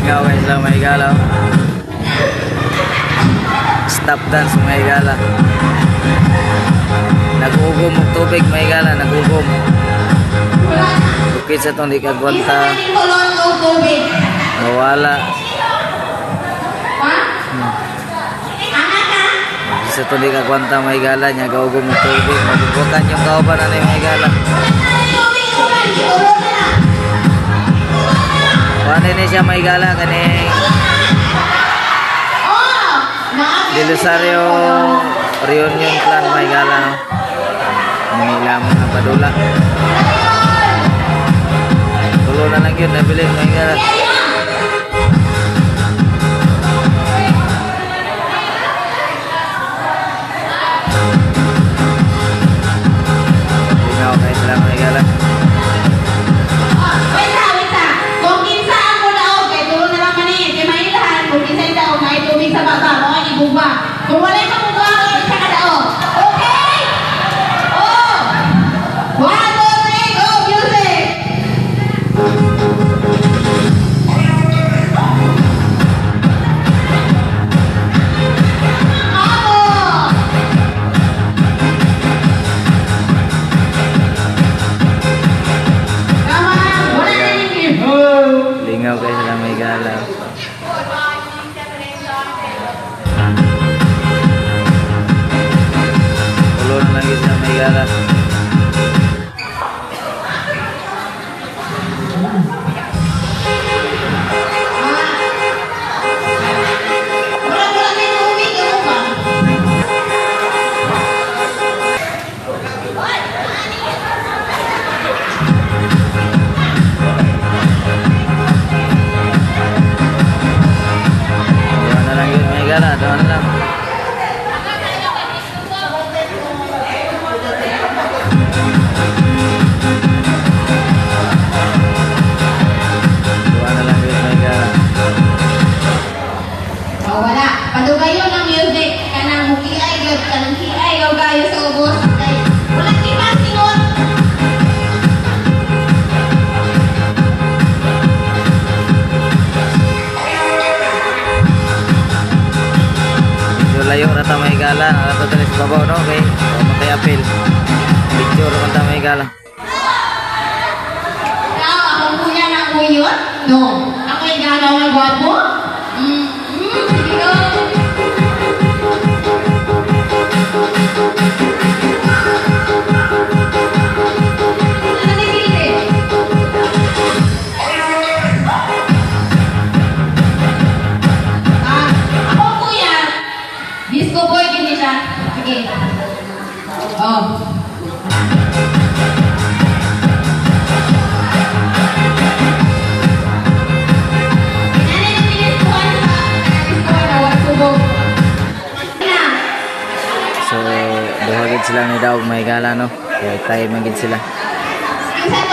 Lingaw kayo sila, mga higala. Stop dance, mga higala. Nag-ugom og tubig, mga higala, nag-ugom. Bukid sa tong di Isa kagwanta, na ning tulon og tubig. Mawala. Ha? Ana ka? Sa tong di kagwanta, mga higala, nya gaugom og tubig. Mabubukan yung kauban na mga higala. Tubig uban, tulon na lang. Kuha ni siya, mga higala, kaning Oh! Naa Di Rosario reunion clan, mga higala, no? Nangila mga padula. Tulo na lang yun, nabilin, mga higala. Lingaw kayo sila, mga higala. Oh, wait ha, wait ha. Kung kinsa ang mudaog, kay tulo na lang man eh. Kay mailhan, kung kinsa yung daog, may tubig sa baba, mo ay ibugwa. Kung walay mabugwa, isa ka daog. Okay? Oh! One, two, three, go! Music! Amo! Tama! Wala na yung Lingaw kayo sila, mga higala. Tulo na lang yun sila, mga higala. Wala, wala na yung tubig. Ano ba? Doon na lang yun, mga higala. Doon na lang. Doon na lang yun, mga higala. Oh, wala. Padugayon ng music. Kanang mukiay gyud, kanang kiay gaw kayo sa ubos. Kay wala kay masingot. Medyo layo na ta, mga higala. Nalato dali sa babaw, no? Okay. So, matay apil. Picture man ta, mga higala. Ikaw, akong kuya na kuyot? No. Ako yung gagaw nga gwapo? Sige go. Ano ni Pili? Ah, ako kuya, disco boy gini siya. Sige. Oh. Inani ng piniskuhan sa piniskuhan na wala subog. Na. So, duha gid sila ni daog, mga higala, no? Kaya tayo man gid sila. Isa to.